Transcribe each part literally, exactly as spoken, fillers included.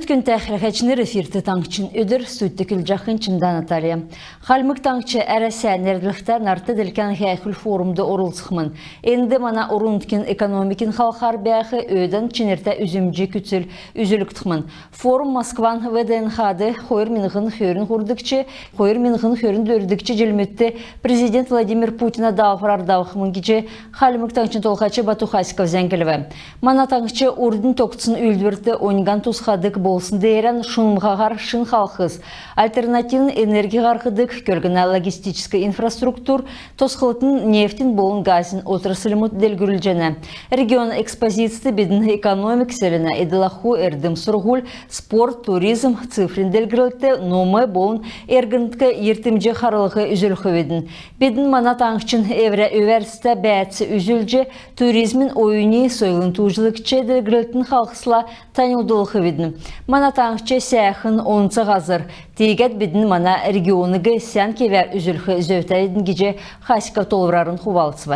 Күндтә хәләһәчнр, эфирт «Таңһчин өдр», студьд көдлҗәхнь Чимдә Наталья. Хальмг Таңһч «Әрәсә» нерәдлһтә нарт-делкән һәәхүл-форумд орлцхмн. Энд мана орн-нутгин экономикин халхар бәәх өөдән чинртә үзмҗ күцл үзүлгдхмн. Форум Москван ВДНХ-д хойр миңһн хөрн һурвдгч, хойр миңһн хөрн дөрвдгч җилмүдт Президент Владимир Путина даалһврар давхмн гиҗ Хальмг Таңһчин Толһач Бату Хасиков зәңглв. Мана таңһч урднь тогтсн үүлдврт оньган тусхадг болсн деерән шунмһаһар шин халхс, альтернативн энерги һарһдг, көлгнә логистическ инфраструктур, тосхлтын, нефтин болн газин отрасльмуд делгрүлҗәнә. Региона экспозицд бидн экономик, селәнә эдл-аху, эрдм-сурһуль, спорт, туризм, цифрин делгрлт, ном болн эргндк йиртмҗ харлһ үзүлхвидн. Бидн мана таңһчин эврә өвәрцтә бәәц үзүлҗ, туризмин, оюни, сойлын тууҗлгч делгрлтин халхсла таньлдулхвидн. Мана таңһч сәәхн, онц һазр. Тиигәд бидн мана региониг сән кевәр үзүлх зөвтәвидн гиҗ Хасиков тоолврарн хувалцв.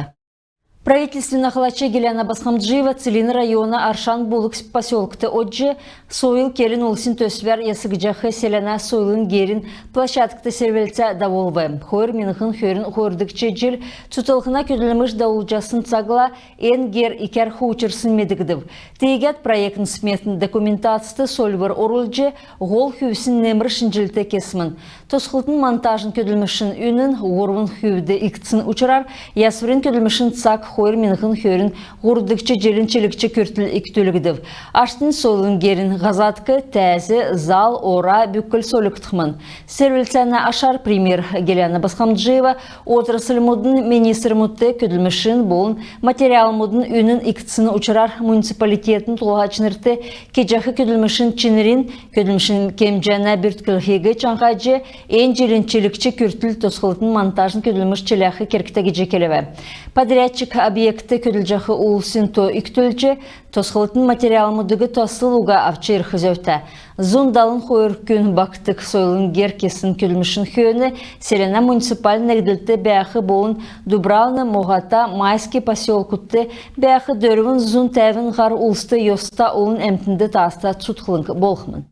Правительствин ахлач Гиляна Босхомджиева Целинн района Аршан Булг поселкт одҗ, «Сойл» келн-улсин төсвәр ясгдҗах селәнә сойлын герин площадкд селвлцә давулв. Хойр миңһн хөрн хойрдгч җил цуталһна көдлмш давулҗасн цагла эн гер икәр хуучрсн медгдв. Тиигәд проектн-сметн документацд сольвр орулҗ, һол хүвсн немр шинҗлт кесмн. Тосхлтын-монтажн көдлмшин үнн һурвн хүвд икдсн учрар ясврин көдлмшин цаг хойр миңһн хөрн һурвдгч җилин чилгч күртл икдүлгдв. Аштнь сойлын герин һазадк, тәәз, зал, ора, бүкл сольгдхмн. Селвлцәнә ашар премьер Гиляна Босхомджиева отрасльмудын министрмүдт көдлмшин болн материалмудын үнн икдсн учрар муниципалитетин толһачнрт кеҗәх көдлмшин чинрин, көдлмшин кемҗәнә бүртклһиг чаңһаҗ, эн җилин чилгч күртл тосхлтын-монтажн көдлмш чиләх кергтә гиҗ келв. Подрядчик объектд көдлҗәх улсин то икдүлҗ, тосхлтын материалмудыг таслл уга авч ирх зөвтә. Зун далн хойр күн багтдг сойлын гер кесн көдлмшин хөөн селәнә муниципальн негдлт бәәх болн Дубравн, Могата, Майский поселкудт бәәх дөрвн зун тәвн һар улст йоста олн әмтнд тааста цутхлң болхмн.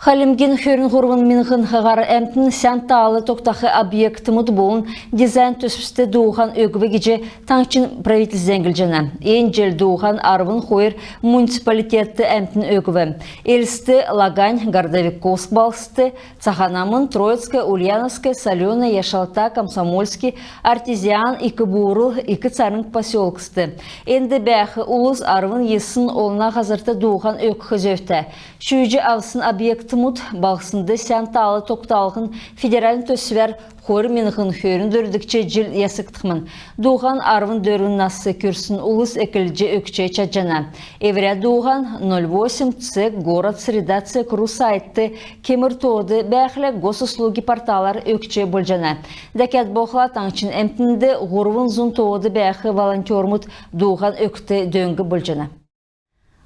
Хальмгин хөрн һурвн миңһн һар әмтн сән таал тогтах объектмуд болн дизайн төсвст дууһан өгв гиҗ таңһчин правительств зәңглҗәнә. Эн җил дууһан арвн хойр муниципалитетд әмтн өгв. Элст, Лагань, Городовиковск балһсд, Цаһан Амн, Троицк, Ульяновск, Солёное, Яшалта, Комсомольский, Артезиан, Ик Буурл, Ик Царң поселкст. Энд бәәх улс арвн йисн олна һазрт дууһан өгх зөвтә. Шүүҗ авсн объектмуд балһснд сән таал тогталһн федеральн төсвәр хойр миңһн хөрн дөрвдгч җил ясгдхмн. Дууһан арвн дөрвн нас күрсн улс эклҗ өгч чадҗана. Эврә дууһан ноль восемь цег город среда цег ру сайтд, кемр тоод бәәхлә, Госуслуги порталар өгч болҗана. Дәкәд болхла таңһчин әмтнд һурвн зун тоод бәәх волонтермуд дууһан өгхд дөң болҗана.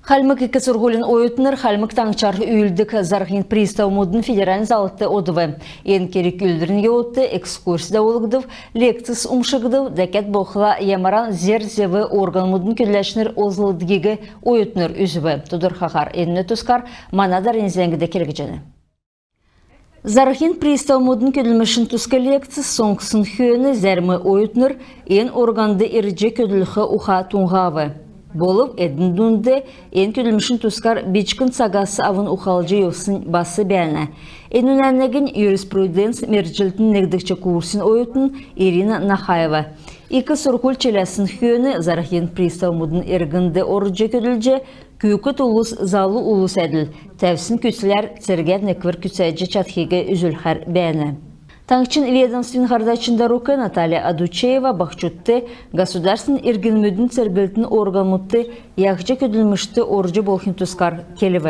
Хальмг ик сурһулин оютнр Хальмг Таңһчар үүлддг зарһин приставмудын федеральн залврт одв. Эн керг-үүлдврин йовудт экскурс давулгдв, лекцс умшгдв, дәкәд болхла ямаран зер-зев органмудын көдләчнр олзлдгиг оютнр үзв. Тодрхаһар энүнә тускар мана дарани зәңгд келгдҗәнә. Зарһин приставмудын көдлмшин туск лекцс соңссн хөөн зәрм оютнр эн органд ирҗ көдлх уха туңһав. Болв эдн дунд эн көдлмшин тускар бичкн цагас авн ухалҗ йовсн бас бәәнә. Энүнә негнь юриспруденц мергҗлтин негдгч курсин оютн Ирина Нахаева. Ик сурһуль чиләсн хөөн зарһин приставмудын эргнд орҗ көдлҗ, күүкд улс залу улс әдл, тәвсн күцләр цергә неквр күцәҗ чадхиг үзүлхәр бәәнә. Таңһчин ведомствин һардачин дарук Наталья Адучеева баһчудт государственн иргнмүдин церглтин органмудт яһҗ көдлмшт орҗ болхин тускар келв.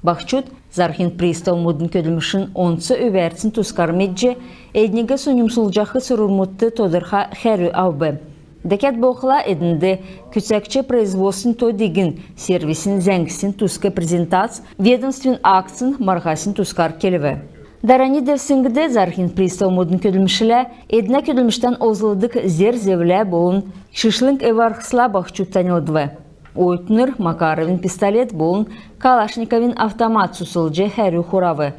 Баһчуд зарһин приставмудын көдлмшин онц өвәрцин тускар медҗ, эдниг соньмсулҗах сурврмудт тодрха хәрү авв. Дәкәд болхла эднд күцәгч производствин то-дигин, сервисин зәңгсин туск презентац, ведомствин акцин, марһасин тускар келв. Дарани девсңд зарһин приставмудын көдлмшлә, эднә көдлмштән олзлдг зер-зевлә болн шишлң эв-арһсла баһчуд таньлдв. Оютнр Макаровин пистолет болн Калашниковин автомат суслҗ хәрү хурав.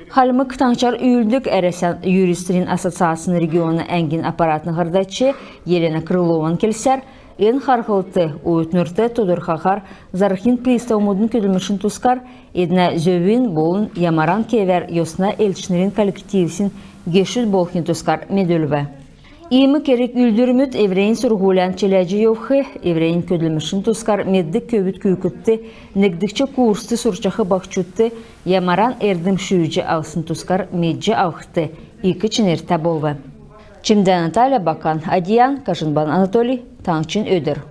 Хальмг Таңһчар үүлддг Әрәсән юристнрин ассоциацин региона әңгин аппаратин һардач Елена Крылован келсәр, эн харһлт оютнрт тодрхаһар зарһин приставмудын көдлмшин тускар, эднә зөвин болн ямаран кевәр йосна элчнрин коллективсин гешүд болхин тускар медүлв. Иим керг-үүлдврмүд эврәннь сурһулян чиләҗ йовх, эврәннь көдлмшин тускар меддг көвүд-күүкдт, негдгч курст сурчах баһчудт ямаран эрдм шүүҗ авсн тускар медҗ авхд ик чинртә болв. Чимдә Наталья, Бакан Адьян, Кажинбан Анатолий, Таңһчин өдр.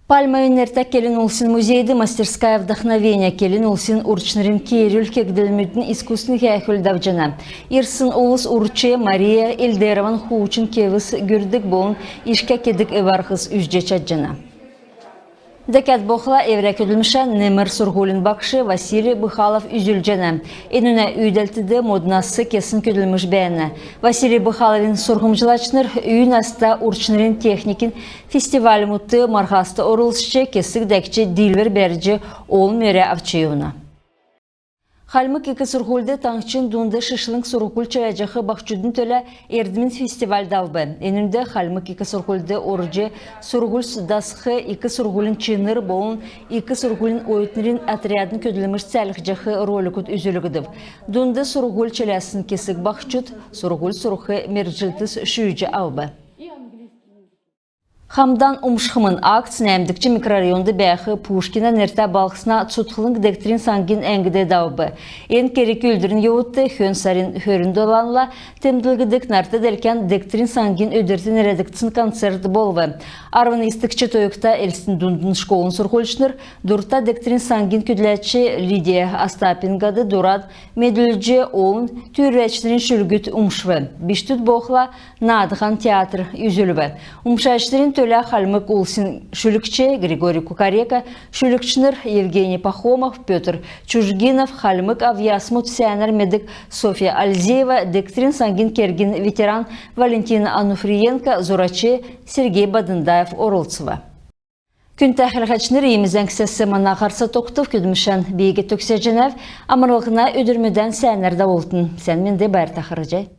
Пальмовин нертә келн улсин музейд «Мастерская вдохновения» келн улсин урчнрин кеерүл кегдлмүдин искусственн һәәхүл давҗана. Ирсн улс урч Мария Эльдерован хуучн кевс гүрдг болн ишкә кедг эв-арһс үзҗ чадҗана. Дәкәд болхла эврә көдлмшән немр сурһулин багш Василий Быхалов үзүлҗәнә. Энүнә үүдәлтд моднас кесн көдлмш бәәнә. Василий Быхаловин сурһмҗлачнр үй наста урчнрин техникин фестивальмудт, марһаст орлцҗ, кесг дәкҗ диилвр бәрҗ, олн мөрә авч йовна. Хальмг ик сурһульд таңһчин дунд шишлң сурһуль чиләҗәх баһчудын төлә эрдмин фестиваль давв. Энүнд Хальмг ик сурһульд орҗ сурһуль дасх ик сурһулин чинр болн ик сурһулин оютнрин отрядин көдлмш цәәлһҗәх роликуд үзүлгдв. Дунд сурһуль чиләсн кесг баһчуд сурһуль сурх мергҗлтс шүүҗ авв. «Хамдан умшхмн» акц нәәмдгч микрорайонд бәәх Пушкина нертә балһсна цутхлң дегтрин саңгин әңгд давв. Эн керг-үүлдврин йовудт хөн сарин хөрн доланла темдглгддг нарт делкән дегтрин саңгин өдрт нерәдгдсн концерт болв. Арвн йисдгч тойгта Элстин дундын школын сурһульчнр дурта дегтрин саңгин көдләч Лидия Остапенкад дурад медүлҗ, олн түүрвәчнрин шүлгүд умшв. Бичкдүд болхла наадһан театр үзүлв. Умшачнрин төлә хальмг улсин шүлгч Григорий Кукарека, шүлгчнр Евгений Пахомов, Пётр Чужгинов, хальмг авъясмуд сәәнәр меддг Софья Альзеева, дегтрин саңгин кергин ветеран Валентина Ануфриенко, зурач Сергей Бадендаев орлцв. Күндтә хәләһәчнр, иим зәңгсәс мана һарц тогтв. Көдлмшән би төгсәҗәнәв. Амрлһна өдрмүдән сәәнәр давултн. Сән менд, байрта харһий.